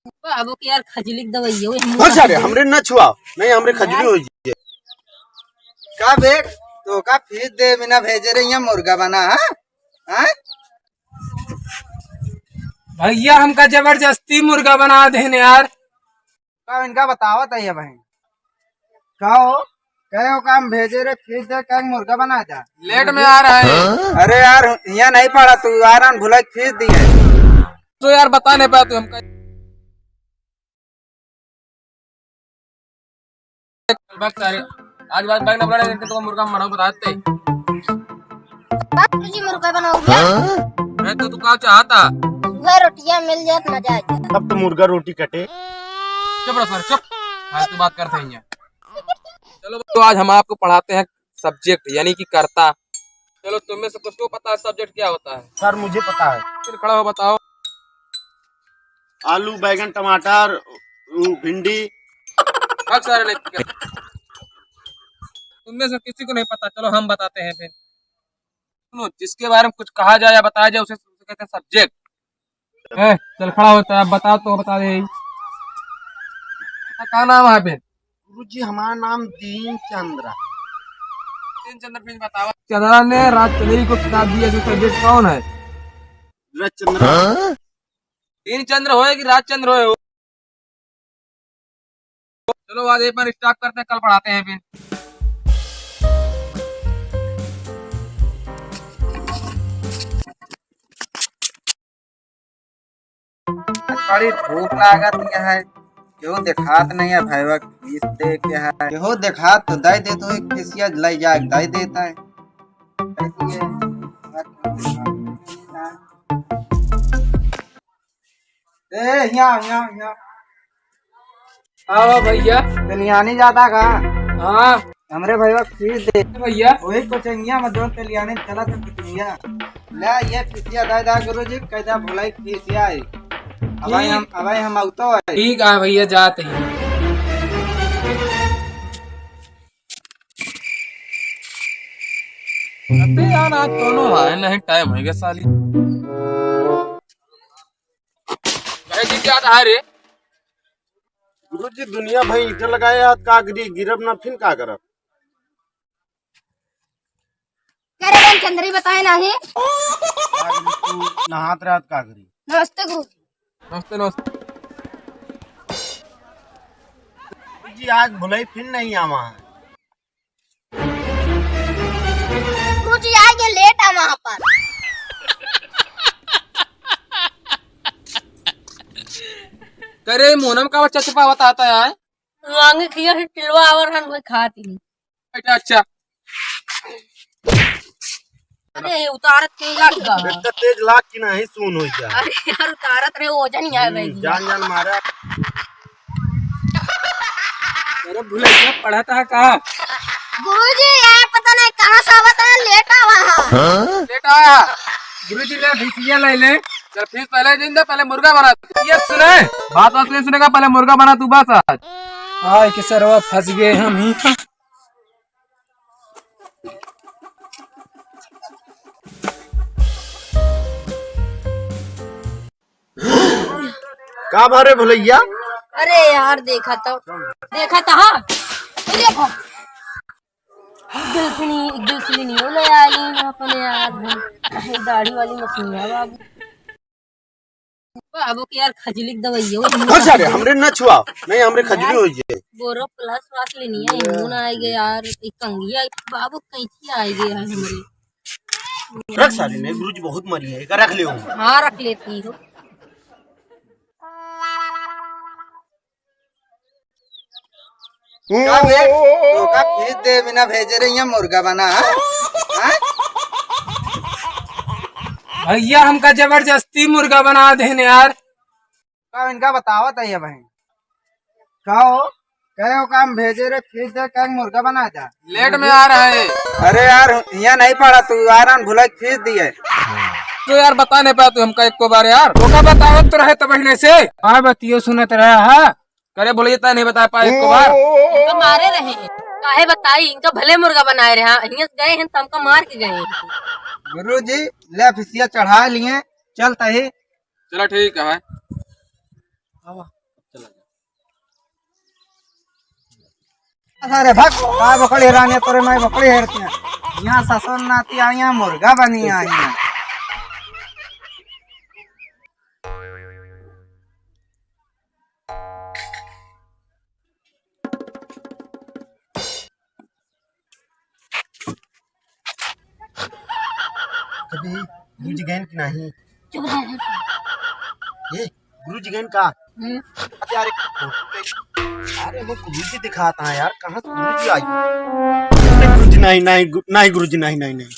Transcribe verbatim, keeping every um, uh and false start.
बाबू के यार खजली के दवाई है, वो हम हाँ सारे, हमरे न छुआओ, नहीं हमरे खजली हो जाए। का बे, तो का फीस दे बिना भेजे रहे यहाँ मुर्गा बना, हाँ? हाँ? भैया, हमका जबरदस्ती मुर्गा बना देने यार। का इनका बतावत है ये बहन? का हो? कहे हो काम भेजे रे, फीस दे, कहे मुर्गा बना जा। लेट में आ रहा है। अरे यार, यहाँ नहीं पड़ा तू, आराम भुलाई फीस दी है। तो यार बता नहीं पाया तू हमका। बक सारे, आज बात बैग न बढ़ा, तो मुर्गा मरा बताते। बाप जी मुर्गा बनाओगे? मैं तो तू का चाहता? वह रोटियां मिल जात मजा आ जाए। तब तो मुर्गा रोटी कटे। चुप रहो सारे, चुप। फालतू बात करते हैं यहाँ। चलो तो आज हम आपको पढ़ाते हैं सब्जेक्ट यानी कि कर्ता। चलो तुम में से कुछ को पता है सब्जेक्ट क्या होता है? सर मुझे पता है। फिर खड़ा हो बताओ। आलू, बैगन, टमाटर, उ, भिंडी। बक सारे नहीं। तुम में से किसी को नहीं पता, चलो हम बताते हैं फिर। सुनो, जिसके बारे में कुछ कहा जाए या बताया जाए उसे, उसे कहते हैं सब्जेक्ट। ए, चल खड़ा होता है, बता तो बता दे। का नाम है बे? गुरुजी, हमारा नाम दीन चंद्र। दीन चंद्र फिर बतावा। चंद्रा ने राजचंद्री को किताब दी, ऐसे सब्जेक्ट कौन है? राजचंद्र। हाँ? दीन चंद्र होए कि राजचंद्र होए हो? चलो आज एक बार स्टॉप करते हैं, कल पढ़ाते हैं फिर। बड़ी भूख लागत है, केहू देखात नहीं है भैया, फीस दे के है, केहू देखात तो दे दे, तो एक फीसिया ले जा, दे देता है। ए, यहाँ, यहाँ, यहाँ। हाँ भैया। तेलियानी जाता का? हाँ। हमरे भैया फीस दे। भैया। वही कोचंगिया में दोन तेलियानी चला था पिटुनिया। ले, ये फीसिया दे दा गुरुजी, कैदा भुलाई फीसिया है। अबे ठीक। हम, अबे हम आउतो है। ठीक है भैया, जाते हैं। अबे यार, आज दोनों आए नहीं, टाइम हो गया साली। भाई जी, क्या था रे? गुरुजी, दुनिया भाई ईंटा लगाए हाथ का गिरी, गिरब ना फिन का करब? करे बन चंद्री बताए नाही। नहात रात का गिरी। नमस्ते गुरुजी। नमस्ते, नमस्ते। गुरुजी, आज भुलाई फिन नहीं आवा है। गुरुजी, आज ये लेट आ वहाँ पर। करे मोनम का बच्चा छुपा बताता है। मांगे खिया है, टिलवा आवर हन, वही खाती हूँ। अच्छा, अच्छा। अरे, उतारत के लाग गा। इतना तेज लाग की नाही सुन हो जा। अरे यार, उतारत रहे, वजन ही है हम्म, भाई। जान जान मारा। अरे भुलैया, पढ़त है का? गुरुजी, यार पता नहीं कहाँ से आवत है, लेट आवा है। हाँ? लेट आया। गुरुजी ले फीसिया ले ले। चल फीस पहले दिन दे, पहले मुर्गा बना। ये सुने, बात बात नहीं सुनेगा, पहले मुर्गा बना तू बस आज। आय के सरवा फंस गए हम ही। का बारे भुलैया? अरे यार, देखा तो, देखा तो, हाँ। ये देखो। एक गिलसनी, एक गिलसनी नहीं ले आली अपने यार। दाढ़ी वाली मशीन है बाबू। बाबू के यार खजली के दवाई है, वो हाँ सारे, हमरे न छुआ, नहीं हमरे खजली हो जाए। बोरो प्लस वास लेनी है, मुन आए गए यार, एक कंघी आई, बाबू कैंची आए गए है हमरे। रख सारे, नहीं गुरुजी बहुत मरी है, एक रख ले। हाँ, रख लेती हो। का बे? तो का फीस दे बिना भेजे रही है मुर्गा बना, हाँ? हाँ? भैया, हमका जबरदस्ती मुर्गा बना देने यार। का इनका बतावत है ये बहन? का हो? कहे हो काम भेजे रे, फीस दे, कहे मुर्गा बना जा। लेट में आ रहा है। अरे यार, यहाँ नहीं पड़ा तू, आराम भुलाई फीस दिए। तो यार बता नहीं पाया तू हमका एक को बार यार। ओका बतावत तो रहे तो पहले से। हाँ बतियो सुनत रहा है। करे बोले इतना नहीं बता पाए एक को बार। इनका मारे रहे। काहे बताई, इनका भले मुर्गा बनाए रहे। हाँ, हियां से गए हैं तो हमका मार के गए हैं। गुरु जी, ले फिसिया चढ़ा लिए, चलता ही। चला ठीक है। आवा, चला जा। सारे भाग, का बकरी हेराने तोरे माई बकरी हेरती है। यहाँ ससुर नाती आइया, मुर्गा बनी आइया। कभी गुरुजी गएन कि नाही? चुप रह। ए, गुरुजी गएन का? हम्म। अरे यार, एक फोटो देख। अरे वो गुरुजी दिखाता है यार, कहाँ से गुरुजी आई? अरे गुरुजी, नाही, नाही, गु-, नाही गुरुजी, नाही, नाही, नाही।